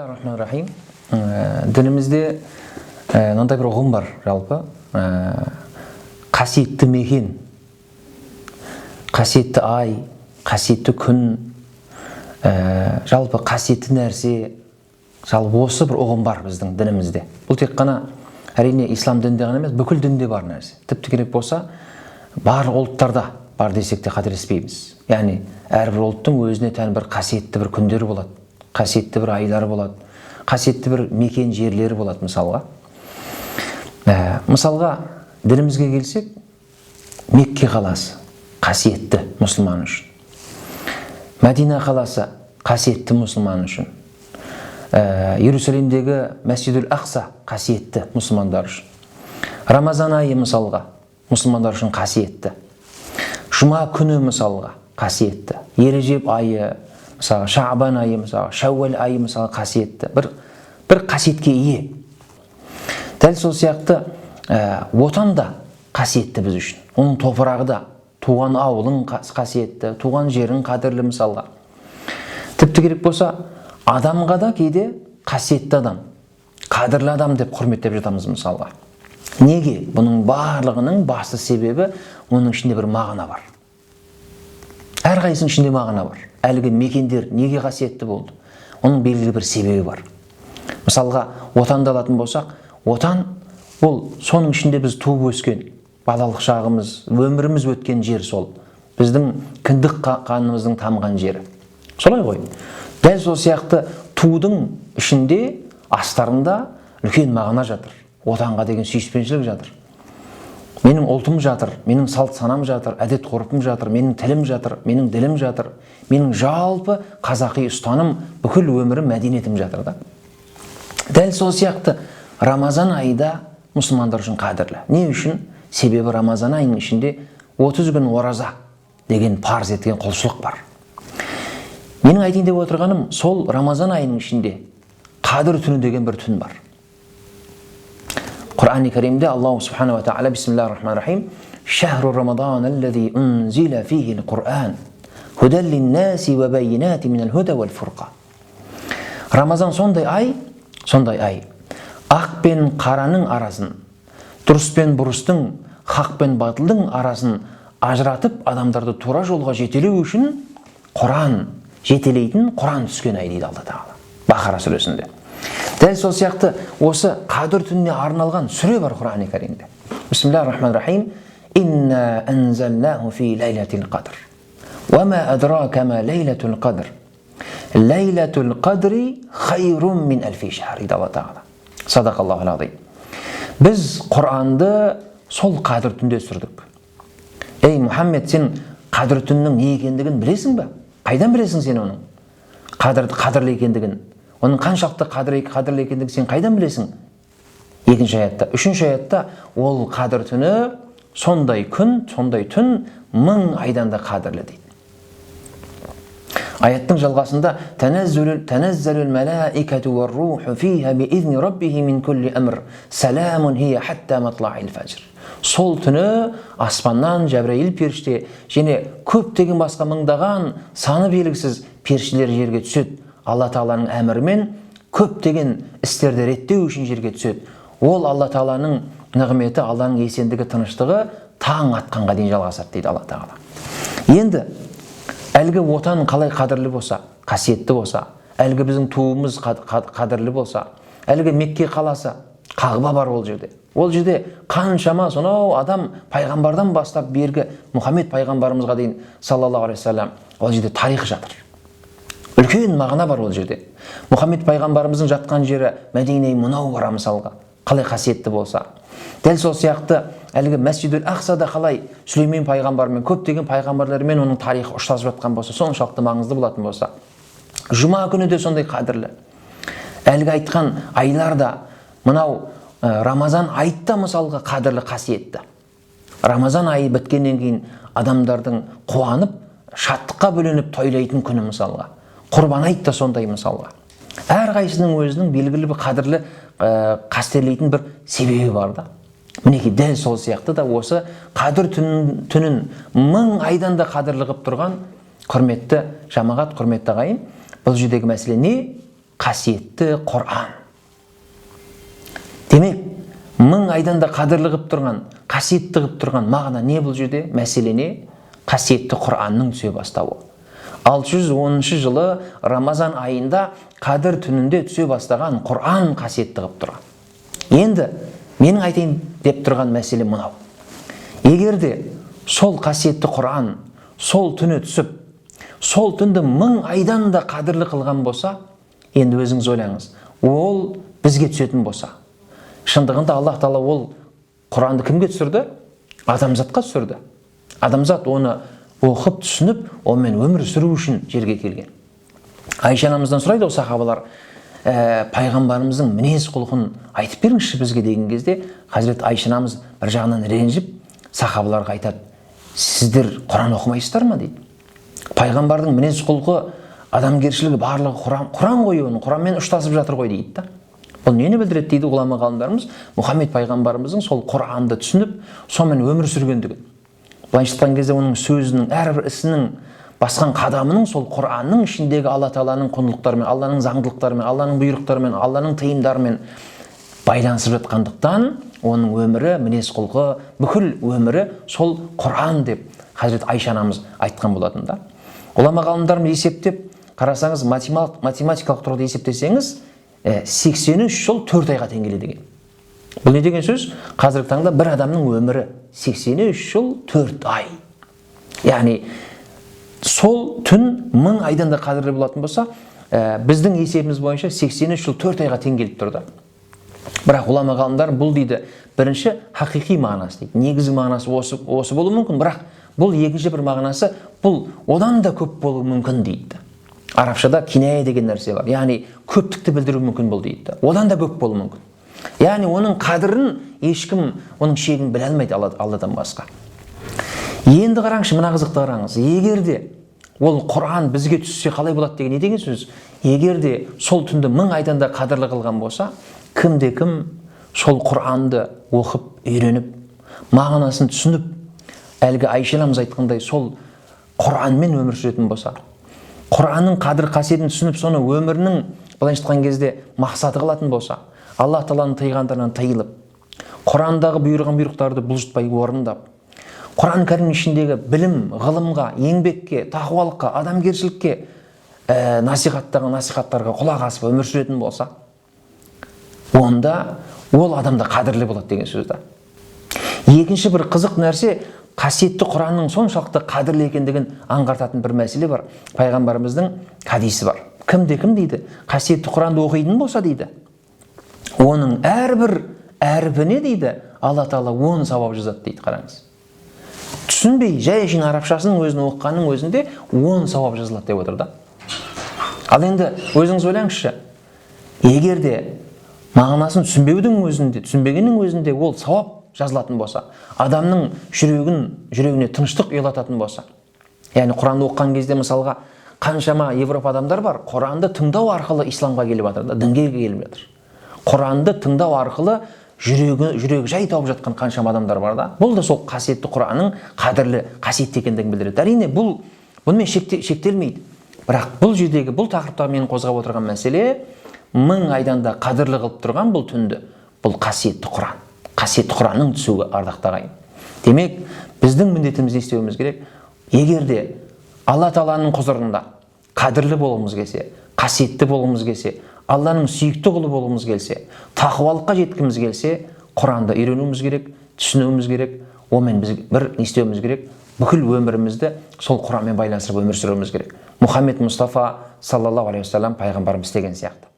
Бисмиллахи. Дінімізде мынандай бір ұғым бар жалпы. Қасиетті мекен, қасиетті ай, қасиетті күн, жалпы қасиетті нәрсе, жалпы осы бір ұғым бар біздің дінімізде. Бұл тек қана әрине ислам дінінде ғана емес, бүкіл дінде бар нәрсе. Тіпті керек болса, барлық ұлттарда бар десек те қателеспейміз. Яғни әрбір ұлттың өзіне тән бір қасиетті бір күндері болады, қасиетті бір айлары болады, қасиетті бір мекен жерлері болады мысалға. Мысалға дінімізге келсек, Мекке қаласы қасиетті мұсылман үшін. Мәдина қаласы қасиетті мұсылман үшін. Иерусалимдегі Мәсжидул Ақса қасиетті мұсылмандар үшін. Рамазан айы мысалға мұсылмандар үшін қасиетті. Жұма күні мысалға қасиетті. Ережеп айы, мысалы, Шабан айы, мысалы, Шәуәл айы, мысалы, қасиетті. Бір қасиетке ие. Дәл сол сияқты отан да қасиетті біз үшін. Оның топырағы да, туған ауылың қасиетті, туған жерің қадірлі мысалға. Тіпті керек болса, адамға да кейде қасиетті адам, қадірлі адам деп құрметтеп жатамыз мысалға. Неге? Бұның барлығының басты себебі оның ішінде бір мағына бар. Әрқайсысының ішінде мағына бар. Әлгі мекендер неге қасиетті болды? Оның белгілі бір себебі бар. Мысалға, отанды алатын болсақ, отан ол соның ішінде біз туып өскен, балалық шағымыз, өміріміз өткен жер сол. Біздің кіндік қанымыздың тамған жері. Солай ғой. Дәл сол сияқты тудың ішінде, астарында үлкен мағына жатыр. Отанға деген сүйіспеншілік жатыр. Менің ұлтым жатыр, менің салт санам жатыр, әдет ғұрпым жатыр, менің тілім жатыр, менің ділім жатыр, менің жалпы қазақи ұстаным, бүкіл өмірім, мәдениетім жатыр да. Дәл сол сияқты Рамазан айы да мұсылмандар үшін қадірлі. Не үшін? Себебі Рамазан айының ішінде 30 күн ораза деген парыз еткен құлшылық бар. Менің айтайын деп отырғаным, сол Рамазан айының ішінде Қадір түні деген бір түн бар. Құран Кәрімде Аллаху субханала тағала, бисмиллахи рахмани рахим, шахру рамадан аллази унзила фихи құран худан линнаси уа байинати минал худа уал фурқан. Рамазан сондай ай, сондай ай. Ақ пен қараның арасын, дұрыс пен бұрыстың, хақ пен батылдың арасын ажыратып, адамдарды тура жолға жетелеу үшін Құран жетелейтін Құран түскен ай дейді Алла Тағала Бақара сүресінде. Дәл сол сияқты осы Қадір түніне арналған сүре бар Құран Кәрімде. Бисмиллахи рахмани рахим. Инна анзалнаху фи лайлатил қадр. Уа ма адрака ма лайлатул қадр. Лайлатул қадри хайрун мин алфи шахр дейді Алла Тағала. Садақаллаху азим. Біз Құранды сол Қадір түнде түсірдік. Ей Мұхаммед, сен Қадір түнінің не екендігін білесің бе? Қайдан білесің сен оның қадірлі екендігін? Оның қаншалықты қадірлі екендігін сен қайдан білесің? Екінші аятта. Үшінші аятта ол Қадір түні сондай күн, сондай түн, 1000 айдан да қадірлі дейді. Аяттың жалғасында тәнәззалул малаикату вар-руху фиха биизни раббихи мин кулли амр саламун хия хатта матла'ил фажр. Сол түні аспаннан Жәбірейіл періште және көптеген басқа мыңдаған саны белгісіз періштелер жерге түседі. Алла Тағаланың әмірімен көптеген істерді реттеу үшін жерге түседі. Ол Алла Тағаланың нығметі, Алланың есендігі, тыныштығы таң атқанға дейін жалғасады дейді Алла Тағала. Енді әлгі отан қалай қадірлі болса, қасиетті болса, әлгі біздің туымыз қадірлі болса, әлгі Мекке қаласы, Қағба бар ол жерде. Ол жерде қаншама сонау адам пайғамбардан бастап бергі Мұхаммед пайғамбарымызға дейін саллаллаху алейхи уассалам, ол жерде тарих жатыр. Үлкен мағына бар ол жерде. Мұхаммед пайғамбарымыздың жатқан жері Мәдина Мұнауара мысалға қалай қасиетті болса, дәл сол сияқты әлгі Мәсжидул Ақсада қалай Сүлеймен пайғамбармен, көптеген пайғамбарлармен оның тарихы ұштасып жатқан болса, соншалықты маңызды болатын болса, жұма күні де сондай қадірлі. Әлгі айтқан айлар да, мынау Рамазан айы да мысалға қадірлі, қасиетті. Рамазан айы біткеннен кейін адамдардың қуанып, шаттыққа бөленіп тойлайтын күні мысалға. Құрбан айт та сондай мысалға. Әрқайсысының өзінің белгілі бір қадірлі, қастерлейтін бір себебі бар да. Мінекей дәл сол сияқты да осы Қадір түнін 1000 айдан да қадірлі қылып тұрған құрметті жамағат, құрметті ағайын, бұл жердегі мәселе не? Қасиетті Құран. Демек, 1000 айдан да қадірлі қылып тұрған, қасиетті қылып тұрған мағына не бұл жерде? Мәселе не? Қасиетті Құранның түсе бастауы. 610 жылы Рамазан айында Қадір түнінде түсе бастаған Құран қасиетті қылып тұрған. Енді менің айтайын деп тұрған мәселе мынау. Егер де сол қасиетті Құран сол түні түсіп, сол түнді 1000 айдан да қадірлі қылған болса, енді өзіңіз ойлаңыз, ол бізге түсетін болса, шындығында Аллах тағала ол Құранды кімге түсірді? Адамзатқа түсірді. Адамзат оны оқып, түсініп, онымен өмір сүру үшін жерге келген. Айша анамыздан сұрайды ол сахабалар, пайғамбарымыздың мінез құлқын айтып беріңізші бізге деген кезде, Хазірет Айша анамыз бір жағынан ренжіп, сахабаларға айтады: сіздер Құран оқымайсыздар ма дейді. Пайғамбардың мінез құлқы, адамгершілігі барлығы Құран, Құран ғой, оның Құранмен ұштасып жатыр ғой дейді да. Бұл нені білдіреді дейді ғұлама ғалымдарымыз? Мұхаммед пайғамбарымыздың сол Құранды түсініп, сонымен өмір сүргендігін. Былайша айтқан кезде оның сөзінің, әрбір ісінің, басқан қадамының сол Құранның ішіндегі Алла тағаланың құндылықтарымен, Алланың заңдылықтарымен, Алланың бұйрықтарымен, Алланың тыйымдарымен байланысып жатқандықтан, оның өмірі, мінез құлқы, бүкіл өмірі сол Құран деп Хазірет Айша анамыз айтқан болатын да. Ғұлама ғалымдарымыз есептеп қарасаңыз, математикалық тұрғыда есептесеңіз, 83 жыл 4 айға тең келеді екен. Бұл не деген сөз? Қазіргі таңда бір адамның өмірі 83 жыл 4 ай. Яғни сол түн 1000 айдан да қадірлі болатын болса, біздің есебіміз бойынша 83 жыл 4 айға тең келіп тұр да. Бірақ ғұлама ғалымдар бұл дейді, бірінші хақиқи мағынасы дейді. Негізгі мағынасы осы болуы мүмкін, бірақ бұл екінші бір мағынасы, бұл одан да көп болуы мүмкін дейді. Арабшада киная деген нәрсе бар. Яғни көптікті білдіруі мүмкін бұл дейді. Одан да көп болуы мүмкін. Яғни оның қадірін ешкім, оның шегін біле алмайды Алладан басқа. Енді қараңызшы, мына қызықты қараңыз. Егер де ол Құран бізге түссе қалай болады деген не деген сөз? Егер де сол түнді 1000 айдан да қадірлі қылған болса, кімде кім сол Құранды оқып, үйреніп, мағынасын түсініп, әлгі Айша анамыз айтқандай сол Құранмен өмір сүретін болса, Құранның қадір қасиетін түсініп, соны өмірінің былайша айтқан кезде мақсаты қылатын болса, Алла тағаланың тыйғандарынан тыйылып, Құрандағы бұйырған бұйрықтарды бұлжытпай орындап, Құран кәрім ішіндегі білім, ғылымға, еңбекке, тақуалыққа, адамгершілікке насихаттаған насихаттарға құлақ асып өмір сүретін болса, онда ол адам да қадірлі болады деген сөз да. Екінші бір қызық нәрсе, қасиетті Құранның соншалықты қадірлі екендігін аңғартатын бір мәселе бар. Пайғамбарымыздың хадисі бар. Кімде кім дейді, қасиетті Құранды оқитын болса дейді, оның әрбір әрпіне дейді Алла тағала 10 сауап жазады дейді. Қараңыз, түсінбей жай әшейін арабшасының өзін оқығанның өзінде 10 сауап жазылады деп отыр да. Ал енді өзіңіз ойлаңызшы, егер де мағынасын түсінбеудің өзінде, түсінбегеннің өзінде ол сауап жазылатын болса, адамның жүрегіне тыныштық ұялататын болса, яғни Құранды оқыған кезде, мысалға, қаншама Европа адамдар бар, Құранды тыңдау арқылы исламға келіп жатыр да, дінге келіп жатыр. Құранды тыңдау арқылы жүрегі жай тауып жатқан қаншама адамдар бар да. Бұл да сол қасиетті Құранның қадірлі, қасиетті екендігін білдіреді. Әрине, бұнымен шектелмейді. Бірақ бұл жердегі, бұл тақырыпта мен қозғап отырған мәселе, 1000 айдан да қадірлі қылып тұрған бұл түнді, бұл қасиетті Құран. Қасиетті Құранның түсуі, ардақты ағайын. Демек, біздің міндетіміз не істеуіміз керек? Егер де Алла тағаланың құзырында қадірлі болғымыз келсе, қасиетті болғымыз келсе, Алланың сүйікті құлы болғымыз келсе, тақуалыққа жеткіміз келсе, Құранды үйренуіміз керек, түсінуіміз керек, онымен біз бір не істеуіміз керек? Бүкіл өмірімізді сол Құранмен байланыстырып өмір сүруіміз керек. Мұхаммед Мұстафа саллаллаху алейхи уассалам пайғамбарымыз істеген сияқты.